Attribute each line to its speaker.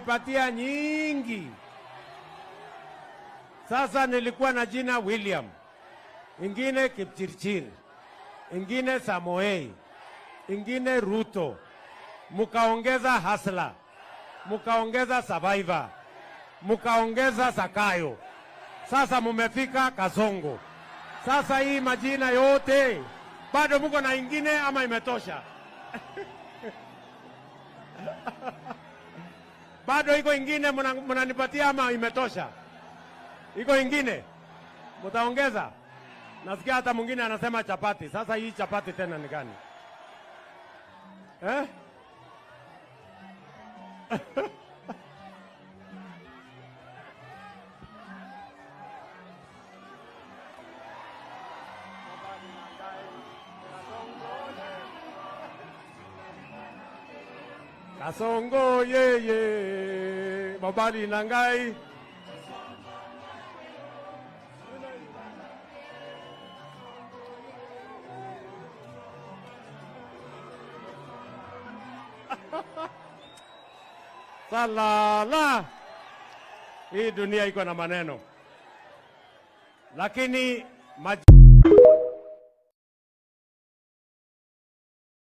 Speaker 1: Mumenipatia nyingi. Sasa nilikuwa na jina William, ingine Kipchirchir, ingine Samoei, ingine Ruto, mukaongeza Hasla, mukaongeza Survivor, mukaongeza Sakayo. Sasa mumefika Kasongo. Sasa hii majina yote bado muko na ingine ama imetosha? Bado iko ingine mnanipatia ama imetosha? Iko ingine mtaongeza? Nasikia hata mwingine anasema chapati. Sasa hii chapati tena ni gani? Eh? Kasongo yeye mobali na ngai. Salala. Hii dunia iko na maneno, lakini